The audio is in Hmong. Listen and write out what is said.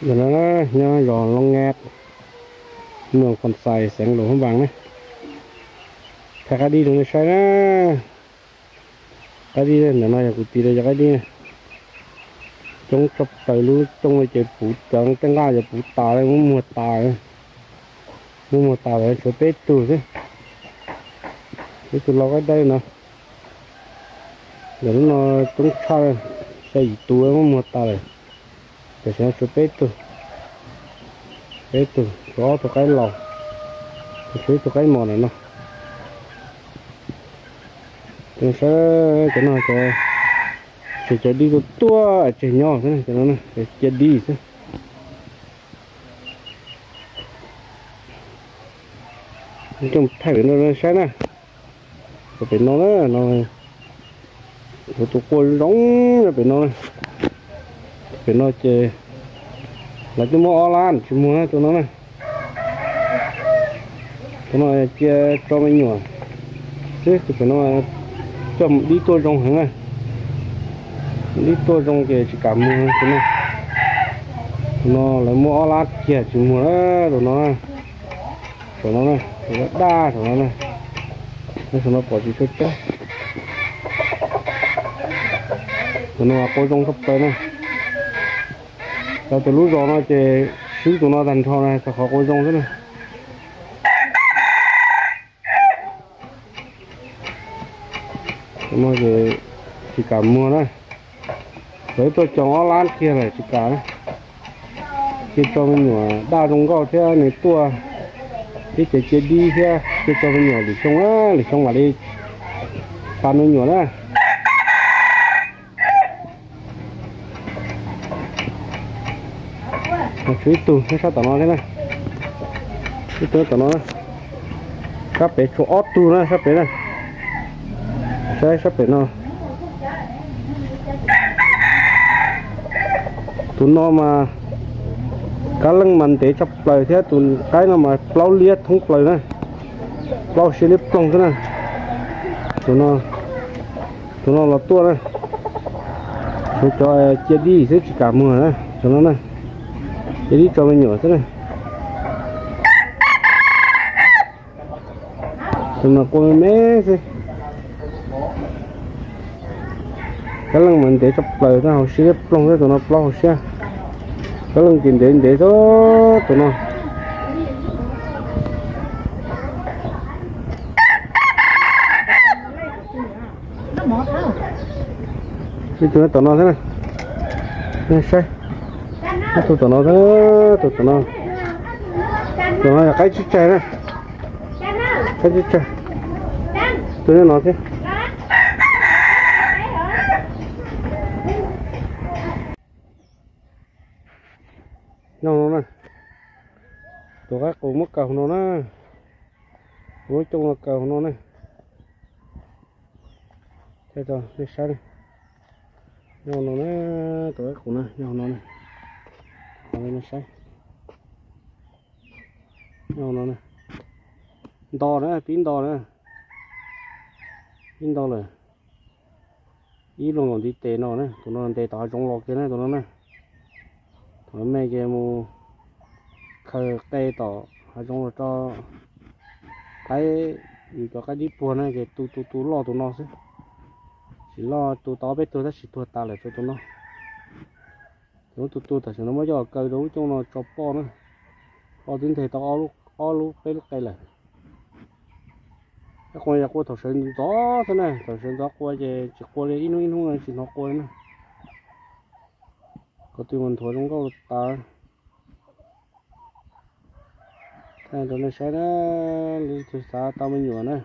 Ntawm no nyob zos Looj Ngab, moos Khon Xais, xeev Luam Phab Npaas na. Thaij qaib dib rau nej saib na. Qaib dib ntawm no yog kuv tis rau cov qaib dib. Coob tshaj plaws, lub cooj no ces puv cov tej nqaj cov puv tas, muab muag tas. Muab muag tas lawm tshuav peb tug xwb. Peb tug lau qaib dib no. Ntawm lub no coob tshaj, xya yim tus muab muag tas lawm. Tam sim no tshuav peb tug, peb tug, tshuav ob tug qaib laus, tshuav ib tug qaib mos ntawm no. Saib cov no, ces cov dib tuaj tuaj tseg nyob xwb, cov no cia dib xwb. Coj thaij pem no saib na. Pem no na, no, tus quaj zoo zoo pem no. Pem no ces lawv twb muab ob lab tsis muag na tus no na. Tus no cia tso me nyuam xwb, tus pem no coj dib tuaj zoo heev na. Dib tuaj zoo ces tsis kam muag tus no. Tus no lawv muab ob lab kiag tsis muag na, tus no. Saum no na, tus daj daj saum no na. Nyob saum no pom tsis tshua ceeb. Tus no quaj zoo tshaj plaws na. Cov tus lub zos no ces swb tus no tag nrho na, rau qhov quaj zoo xwb na. Tus no ces tsis kam muag na. Lawv tuaj cog ob lab kiag lawm tsis kam na. Cia tso me nyuam daj zoo nkauj thiab nws tuaj, thiab ces cia dib thiab cia tso me nyuam lwm xyoo, lwm xyoo mam li pas me nyuam na. Tshuav ib tug nyob sab tom no thiab na. Ib tug tom no na. Sab pem tshuav ob tug na, sab pem na. Saib sab pem no. Tus no mas kab leej mas ntev tshaj plaws thiab, tus qaib no mas plaub liab thoob plaws na. Plaub siab liab ploog xwb na. Tus no, tus no los tuaj na. Tshuav cov cia dib xwb tsis kam muag na, cov no na. Cia dib tso me nyuam xwb na. Tus no quaj me me xwb. Kab leej mas ntev tshaj plaws, tab hauv siab liab ploog xwb, tus no plaub hauv siab. Kab leej ces ntev ntev xwb tus no. Ib tug tom no xwb na. Saib. Ib tug tom no xwb, tus tom no. Tus no yog qaib tsib tsaig na. Qaib tsib tsaig. Tus nyob no thiab. Nyob no na. Tus qaib qus muab kaw hauv no na. Lub cooj no kaw hauv no na. Saib, nyob no na, tus qaib qus na nyob hauv no na. Saib, nyob no na. Nto na, pib nto na. Pib nto lawm. Ib lub nkaus ntiv tes no na, tus no ntes tom hav zoov los kiag na tus no na. Thaum me ces mus khaws qe tom hav zoov los rau qaib, yus cov qaib dib puag na ces tu tu tu loj tus no xwb. Tsis loj, tu tau ob peb tug tab sis tuag tas lawm rau tus no. Ces muab tu tu tam sim no muab coj kaw rau lub cooj no tso poj na. Poj twb nteg tau ob lub peb lub qe lawm. Tab quaj yog quaj thaum sawv ntxov xwb na, thaum sawv ntxov quaj ces tsis quaj li, ib hnub ib hnub no tsis hnov quaj li na. Ko tw mas nthuav zoo nkauj tas. Thaij rau nej saib na, leej twg xav tau me nyuam na.